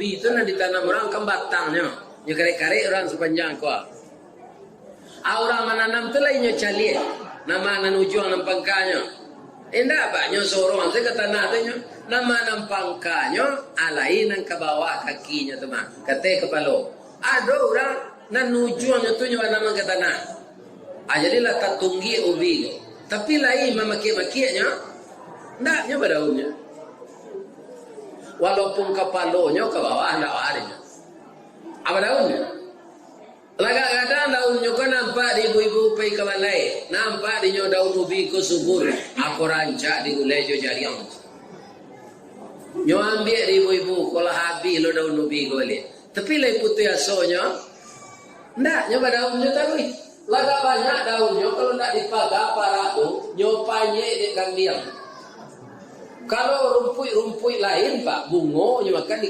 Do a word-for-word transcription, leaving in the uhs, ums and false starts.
Itu nan ditanam urang kan batangnyo. Nyo karek-karek urang sapanjang ko. Ah, urang mananam tu lai nyo caliak. Nama nan ujuang nan pangkanyo. Indak, Pak, nyo sorong sajo ka tanah tu nyo. Nama nan pangkanyo, alai nan ka bawah kakinyo tu mah. Kateh kapalo. Ado urang nan ujuangnyo tu nyo banamkan ka tanah. Ah, jadi lah tatunggiak ubi tu. Tapi lai mamakiak-makiaknyo, ndak nyo badaunnyo. Walaupun kapalonyo ka bawah, ndak bawah dinyo. Ah, badaunnyo. Lagak gadang daunnyo ko nampak di ibu-ibu pai ka balai. Nampak dinyo daun ubi ko subur. Apo rancak digulai jo jariang. Nyo ambiak di ibu-ibu ko lah abih lo daun ubi ko baliak. Tapi lai putuih asonyo, ndak, nyo badaun jo taruih. Lagak banyak daunnyo, kalau ndak dipaga parak tu, nyo panyek dek kambiang. Kalau rumpuik-rumpuik lain, Pak, bungo nyo makan di